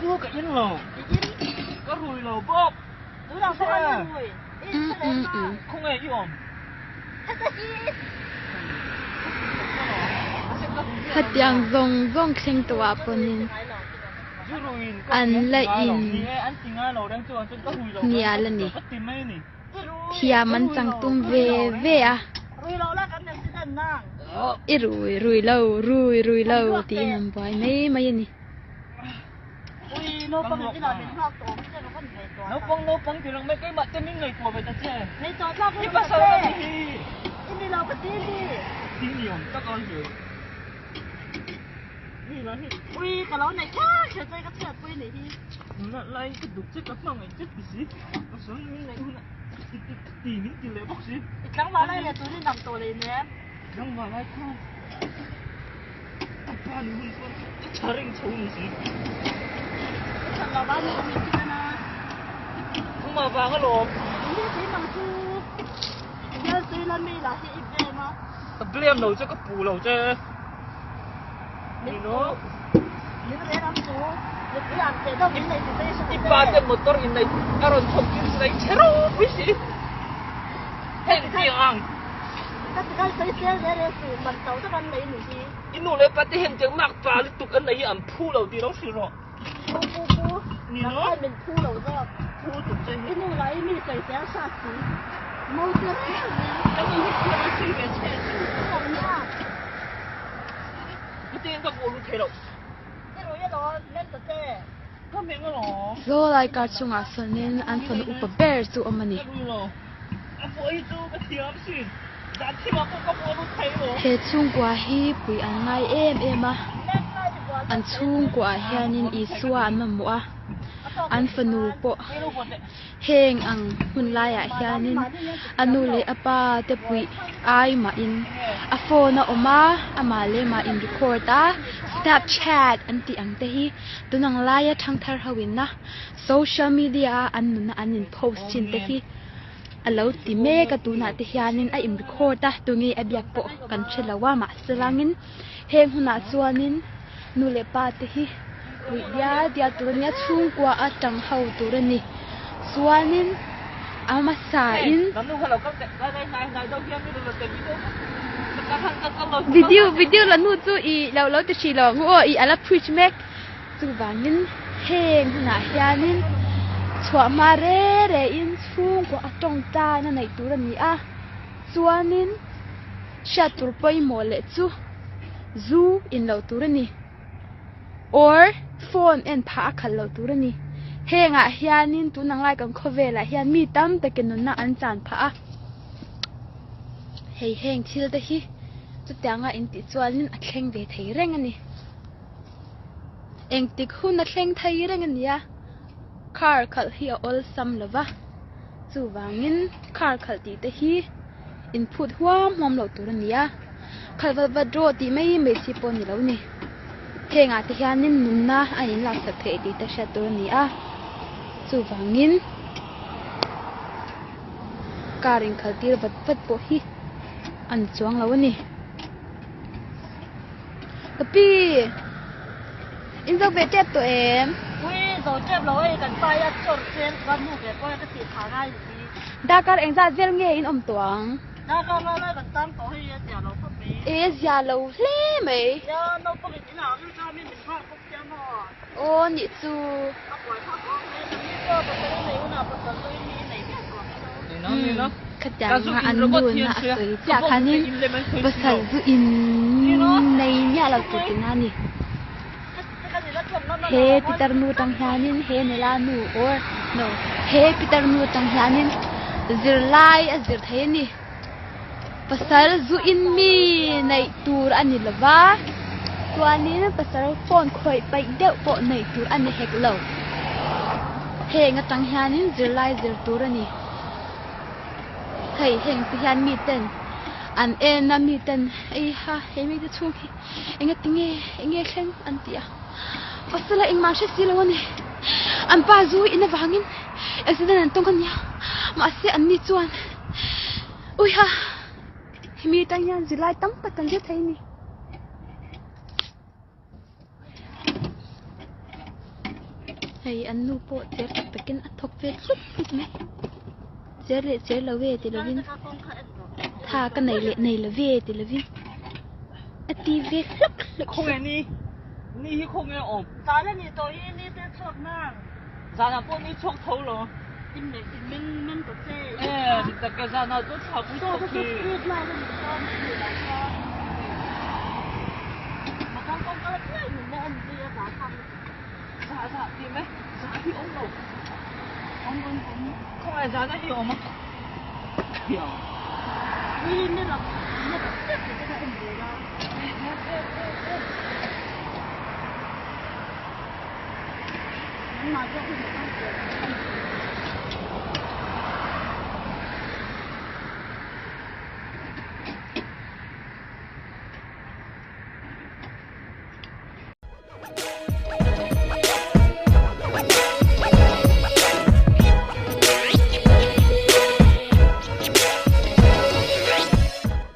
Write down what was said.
Zu ka in lo. Ka rui lo bawk. Khawnge i awm? Hetiang zawng zawng thleng tawhah pawhin an la in hnial a ni. Thiam an chang tum ve ve a, I rui rui lo, rui rui lo tiin an buai mai mai a ni. I nu leh pa te hian tiang mak pa lutuk an nei hi an phu lo tih lo hrilh rawh. Pu pu pu, nang khan min phu lo zawk. Phu tuk che hi. I nu lah i mi sawisel hrat si. Mo te reng reng. Ka nu hi thiam a sawi ve che chu. Ka lo nia. I te ka kuah lut thei lo. I rui alawm, men ta che. Ka meng alawm. Zawlai kar chungah sawnin an fanu upa ber chu awm a ni. Ka rui lo. A pawh hi chu ka thiam sin. Dan thimah pawh ka pawh lut thei lo. He chhungkua hi pui an ngai em em a, an chhungkuaah hianin Isua an mamawh a, an fanu pawh heng ang hun laiah hianin a nu leh a pa te puih ai mahin a phone a awm a, amah leh mah in record a, snapchat an tih ang te hi tunang laia thangthar ho inna social media a an nunna an in post thin te hi. A lo ti mek a tunah te hianin a in record a tunge a biak pawh kan hre lo a mahse langin heng hunah chuanin nu leh pa te hi puih dial dial tur a nia chhungkua a tang ho tur a ni chuanin a hmasa in video video la hnu chu ih lo lo ti hrih lo ang u aw ih a la preach mek. Chuvangin heng hunah hianin chhuah hma re re in chhungkaw a tawngtaina neih tur a ni a, chuanin hriat tur pawimawh leh chu zu in loh tur a ni or phone en phah a khalh loh tur a ni. Hengah hianin tunang lai kan khawvelah hian mi tam takin nunna an chan phah a, hei heng thil te hi chutianga intih chuanin a thleng ve thei reng a ni. Engtik hun a thleng thei reng a nia, car khalh hi a awlsam lo va, chuvangin car khalh tih te hi inphut huam huam loh tur a ni a, khalh vat vat rawh tih mai mai chi pawh a ni lo ni. Hengah te hianin nunna a inlaksak theih tih te hriat tur a ni a, chuvangin car inkhalh tir vat vat pawh hi a ni chuang lo a ni. Ka pi, in zo ve tep tawh em? Ui, zo tep lo hei kan pa hi a chawr chen chuan hnu ve pawh ka tih phah ngai ni hi. Darkar engzat vel nge in awm tawh ang? Darkar lai lai kan tang tawh hei a zia lo khawp mai. E, zia lo hle mai. Nia, naupang in inah rilru tha mi min nghak bawk sia maw? Aw nih chu. A buai thlak khawp mai, kan ni pawh pasal i nei hunah pasal chu i mi i nei viau tawh ang chu. Khatiang a an nuna a sawi chiah khanin pasal zu in nei miah lo tur tihna a ni. He pitar nu tang hianin he nula nu or no he pitar nu tang hianin zirlai a zir thei a ni. Pasal zu in mi neih tur a ni lo va, chuanin pasal phone khawih paih deuh pawh neih tur a ni hek lo. Heng atang hianin zirlai zir tur a ni. Hei heng te hian miten an en a miten ei ha he mite chhung hi enga tinge enge thleng an ti a pasal a engmah hre si lo a ni an pa zu in avangin accident an tawng a nia mahse an ni chuan ui ha hemi atang hian zirlai tam tak kan zir thei a ni. Hei an nu pawh cher tak takin a thawk ve hlut hlut mai. Cher leh cher lo ve ti lovin tha ka nei leh nei lo ve ti lovin a ti ve hlek hlek. Khawnge ni? Ni hi khawnge a awm? Zan a nih tawh hi ni te chhuak nang. Zanah pawh ni chhuak tho lo. In leh in meng meng ta che. E dik tak e zanah chuan thla pui chhuak hi. Street light a nih chuan a nih loh chuan. Motor kawng kal apiang in la en zui a zahthlak lutuk. Zah zah ti mai zah hi awm lo. Awm awm awm. Khawngaih zahna hi awm a. Ni ni rak ni rak chiah tih te kha en ve la. Nangmah zawk hi motor pian a ni.